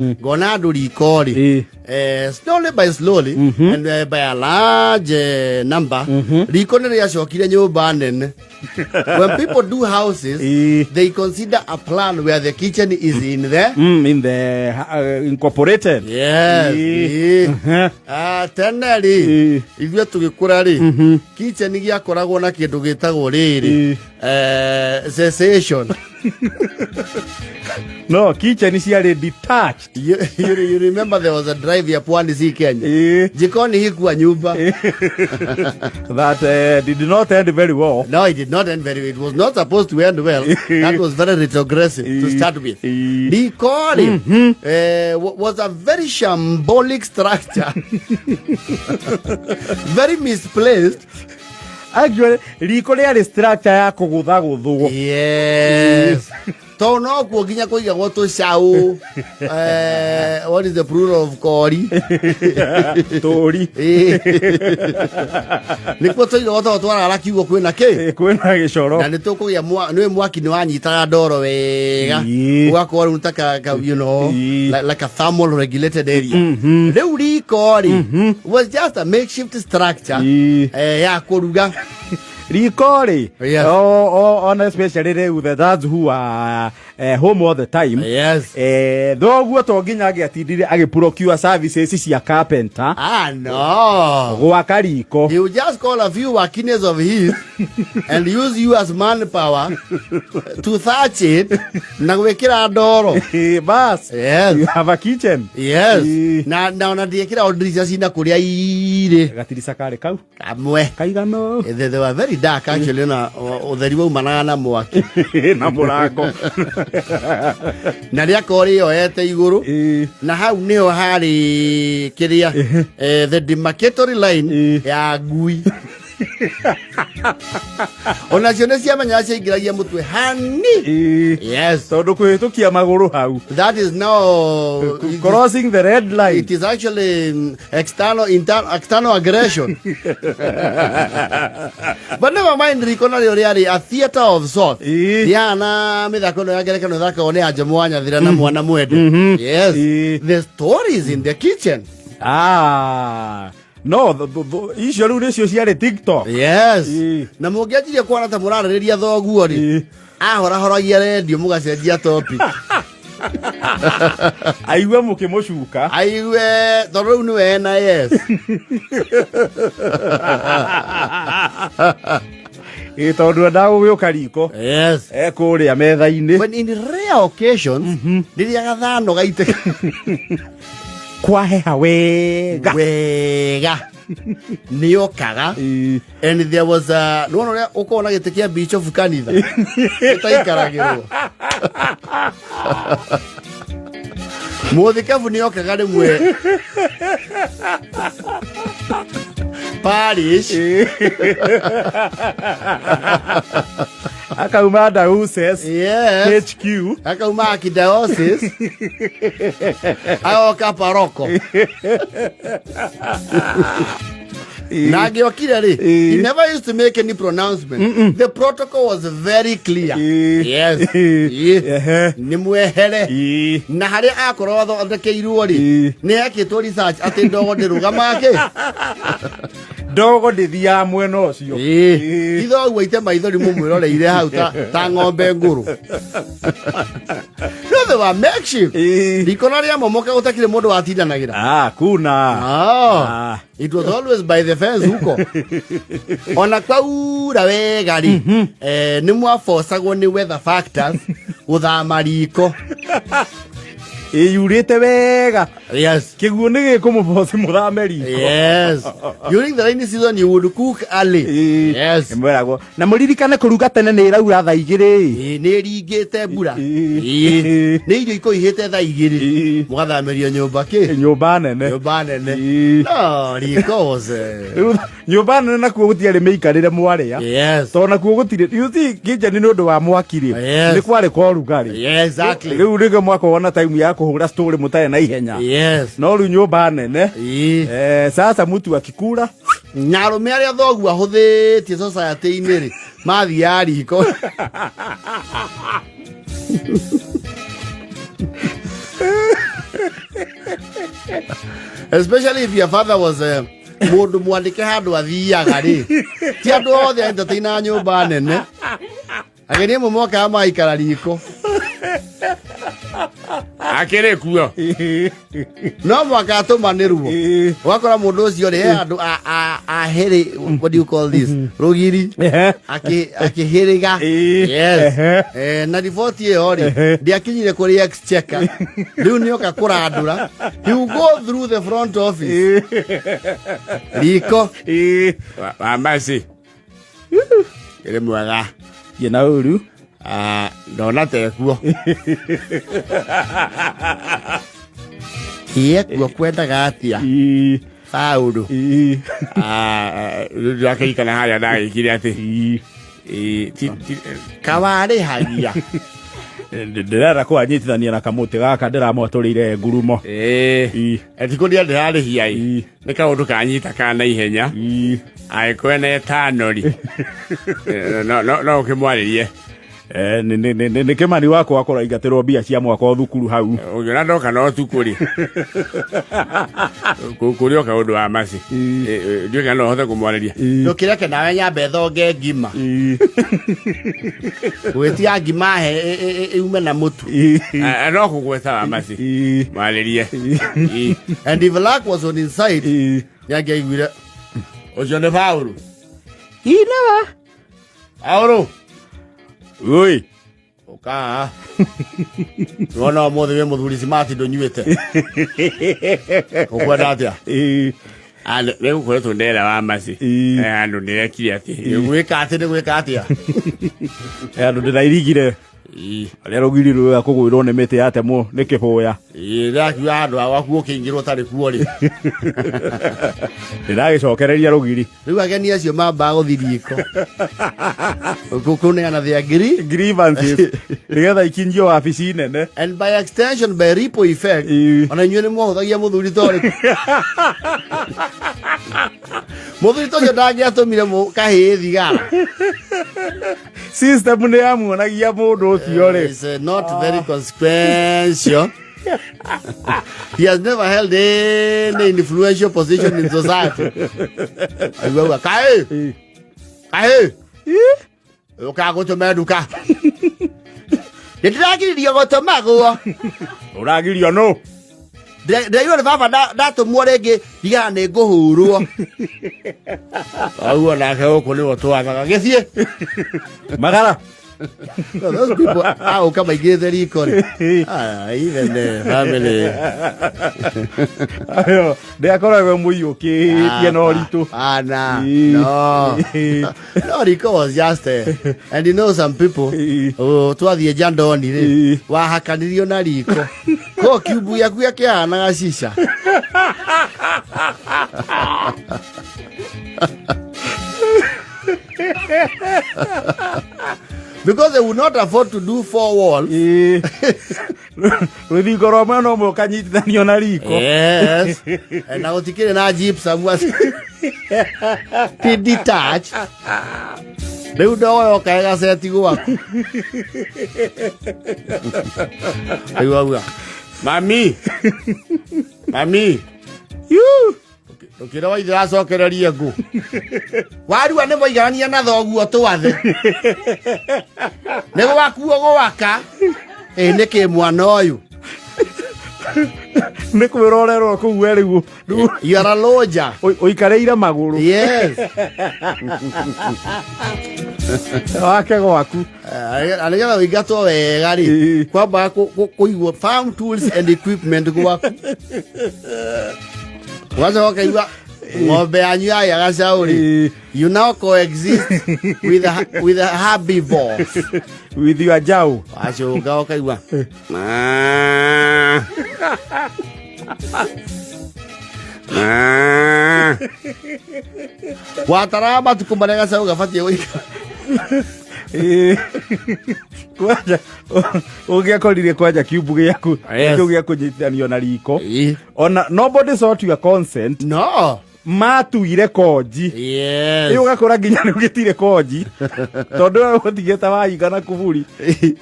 Ngona andũ riko rĩ, slowly by slowly and by a large number, riko nĩ rĩacokire nyũmba nene. When people do houses, they consider a plan where the kitchen is in there. In the incorporated. Yes. Ah, tene rĩ, ithuĩ tũgĩkũra rĩ, kitchen gĩakoragwo na kĩndũ gĩtagwo rĩrĩ, cessation. No kitchen ciarĩ detached. You remember there was a drive ya Pwani si Kenya? Jikoni hikuwa nyumba. That did not end very well. No, it did not end very well. It was not supposed to end well. That was very retrogressive to start with. Riko was a very shambolic structure. Very misplaced. Actually, riko rĩarĩ structure ya kũgũthagũthwo. Yes. Tondũ no kuo nginya kũigagwo tũcaũ. What is the plural of kori? Tũri. Nĩkuo tũigagwo tondũ twarara kiugo kwĩna kĩ? Kwĩna gĩcoro. Na nĩ tũkũgĩa nĩ mwaki nĩ wanyitaga ndoro wega, ũgakorwo rĩu ta ka, like a thermal regulated area. Rĩu riko rĩ was just a makeshift structure ya kũruga. Riko rĩ, Yes. ona especially rĩu the dads who are home all the time, thoguo to nginya angĩatindire agĩprocure services cia carpenter Ah, no. gwaka riko. He would just call a few workings of his and use you as manpower to thatch it na gwĩkĩra ndoro. Bas, you have a kitchen. Yes. Na ona ndiĩkĩra o ndirica cina kũrĩa irĩ. Gatirica karĩ kau Kamwe. Kaigano. They were very dark actually, na ũtheri waumanaga na mwaki. Na mũrango. Na rĩakorwo rĩyoete igũrũ, na hau nĩho harĩ kĩrĩa, the demarcatory line ya ngui. Onacio nĩ ciamenyaga ciaingĩragia mũtwe hani. Yes. Tondũ kũhĩtũkia magũrũ hau. That is now crossing the red line. It is actually external, internal, external aggression. But never mind, riko narĩo rĩarĩ a theater of sorts. Rĩhana mĩthako ĩno ya ngerekano ĩthakagwo nĩ anja mwanyathira na mwana mwende. Yes. The stories in the kitchen. Ah, no, icio rĩu nĩcio ciarĩ TikTok. Yes. Na mũngĩanjirie kuona ta mũrarĩrĩria thoguo rĩ, ahorahoragia rendio mũgacenjia topic. Aigue mũkĩmũcuka. Aigue tondũ rĩu nĩwe ena, yes. Ĩ, tondũ endaga gũgĩũka riko. Yes. Ekũrĩa metha-inĩ. When in rare occasions, rĩrĩa gathano gaitĩka kwaheha wega, wega nĩokaga, and there was a, nĩwona ũrĩa ũkorwo na gĩtĩ kĩa bishop kanitha gĩtaikaragĩrwo, mũthikabu nĩokaga rĩmwe parish. Akauma diocese. Yes. HQ. Akauma archdiocese agoka paroko, na angĩokire rĩ, he never used to make any pronouncement. The protocol was very clear. Yes. Nĩ mwehere. Na harĩa akorwo athondekeirwo rĩ, nĩ hekĩtwo research atĩ ndogo ndĩrũgamaga kĩ. Ndogo ndĩthiaga mwena ũcio. Ithoguo ite maithori mũmwĩroreire hau ta ng'ombe ngũrũ. No, they were makeshift. Riko na rĩamomoka gũtakĩrĩ mũndũ watindanagĩra. Ah, kuna. Ah. Ah. It was always by the fence huko. Ona kwaura wega rĩ, nĩ mwabocagwo nĩ weather factors gũthama riko. Ĩyurĩte wega. Yes. Kĩguũ nĩ gĩkũmũboci mũthame riko. Yes. During the rainy season you would cook early. Yes. Mwĩragwo na mũririkane kũruga tene, nĩ ĩraura thaa 2. Ĩĩ, nĩ ĩringĩte mbura. Ĩĩ. Nĩ irio ikũihĩte thaa 2. Mũgathamĩrio nyũmba kĩ? Nyũmba nene. Nyũmba nene. No, riko was Rĩu nyũmba nene nakuo gũtiarĩ mĩikarĩre mwarĩa. Tondũ nakuo gũtirĩ, you see, kitchen nĩ ũndũ wa mwaki rĩ, nĩ kwarĩ kwa ũrugarĩ. Rĩu rĩngĩ mwakorwo na time ya kũhũra story mũtarĩ na ihenya. No rĩu nyũmba nene, sasa mtu akikura Na arũme arĩa thoguo ahũthĩtie society-inĩ rĩ, mathiaga riko. Especially if your father was a mũndũ mwandĩke handũ athiaga rĩ, ti andũ othe entertainaga nyũmba nene. Ageni amwe mokaga magaikara riko. Akĩrĩ kuo. No mwaka atũmanĩrwo. Ũgakora mũndũ ũcio rĩ, he andũ a hĩrĩ, what do you call this, rũgiri, akĩhĩrĩga. Yes. Na riboti ĩyo rĩ, ndĩakinyire kũrĩ exchequer. Rĩu nĩoka kũrandũra. He will go through the front office. Riko. Wa Mercy. Ĩrĩ mwega. Ye na ũru. Ah, ndona tekuo. Yekuo kwendaga atĩa? Paũlũ. Ah, rĩu ndĩrakĩririkana harĩa ndagĩkire atĩ. Kawarĩhagia. Ndĩrenda kũwanyitithania na kamũtĩ gaka ndĩramwatũrĩire ngurumo. Ti kũrĩa ndĩrarĩhia ĩ. Nĩ kaũndũ kanyita ka na ihenya. Angĩkorwo ena ĩtano rĩ, no ũkĩmwarĩrie. Nĩ Kĩmani wakwa akorwo aingatĩrwo mbia cia mwaka o thukuru hau. Ũngĩona ndoka na ũtukũ rĩ, kũrĩ o kaũndũ wa maci. Ndiũĩ kana no hote kũmwarĩria. Ndũkĩreke nawe nyambe thonge ngima. Gwĩtia ngima he ĩume na mũtu. No kũgweta wa maci. Mwarĩrie. And if luck was on his side, nĩangĩaiguire ũcio nĩ Paũlũ. Inawa. Paũlũ. Oi. Ũka. Wona ũmũthĩ wĩ mũthuri smart ndũnyuĩte. Ũkwenda atĩa? Nĩ gũkoretwo ndera wa maci. Andũ ndĩrekire atĩ. Gwĩka atĩ nĩ gwĩka atĩa? Andũ ndĩrairigire. Arĩa rũgiri rũya kũgwĩrwo nĩ mĩtĩ yatemwo nĩ kĩbũya. Ndĩrakiuga handũ ha gwaku ũkĩingĩrwo ũtarĩ kuo rĩ. Ndĩragĩcokereria rũgiri. Rĩu ageni acio mambaga gũthiĩ riko. Kũneana their grievances nĩgetha ikinyio wabici nene. And by extension, by ripple effect, ona inyuĩ nĩ mwahũthagia mũthuri ta ũrĩkũ. Mũthuri ta ũcio ndangĩatũmire kahĩĩ thigara. System nĩ yamuonagia mũndũ ũcio rĩ. It's not very consequential. He has never held any influential position in society. Aigua, kaĩ kaĩ ũkaga gũtũma nduka. Nĩndĩragiririo gũtũmagwo. Ũragirio nũ? Ndĩraigua nĩ baba ndatũmwo rĩngĩ thigara nĩ ngũhũrwo. Ũguo nake gũkũ nĩwe twathaga gĩthiĩ. Magara. No, those people aũka maingĩrĩte riko rĩ. Ah, even the family. Ayo, ndĩakoragwo mũiyũkĩtie na ũritũ. Ana, no. No, riko was just and you know some people, oh, twathiĩ Jandoni rĩ, wahakanirio na riko. Ko kiumbu gĩaku gĩakĩhanaga cica. Because they would not afford to do four walls. Rũthingo rwa mwena ũmwe ũkanyitithanio na riko. Yes. Na gũtikĩrĩ na gypsum atĩ ti detached. Rĩu ndogo yoka ĩgaceti gwaku. Rĩu auga, Mami. Mami. Yu. Ndũkĩre waithe acokererie ngũ. Warua nĩ mwaiganania na thoguo twathe. Nĩ gwakuo gwaka. Ĩ nĩkĩ mwana ũyũ? Nĩ kwĩrorerwo kũu we rĩu. You are a lodger. Ũikarĩire magũrũ. Yes. Wake gwaku. Na nĩgetha ũingatwo wega rĩ, kwambaga kũigwo farm tools and equipment gwaku. Ũgacoka ũkaigua ng'ombe yanyu yagĩa gacaũ rĩ, you now coexist with a herbivores. With your njaũ. Wacoka ũkaigua Wataraga matukũ marĩa gacaũ gabatiĩ gũikara. Kwanja ũngĩakorire kwanja kiumbu gĩaku Yes. kĩu gĩa kũnyitithanio na riko, ona nobody sought your consent. No. Matuire konji. Yes. Ĩ ũgakora nginya rĩu gĩtirĩ konji, tondũ gũtigĩte wahinga na kuburi,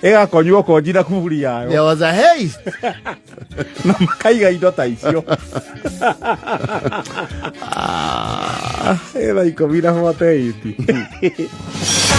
ĩgakonywo konji na kuburi yayo. There was a haste. Na makaiga indo ta icio. Ĩ 18:48.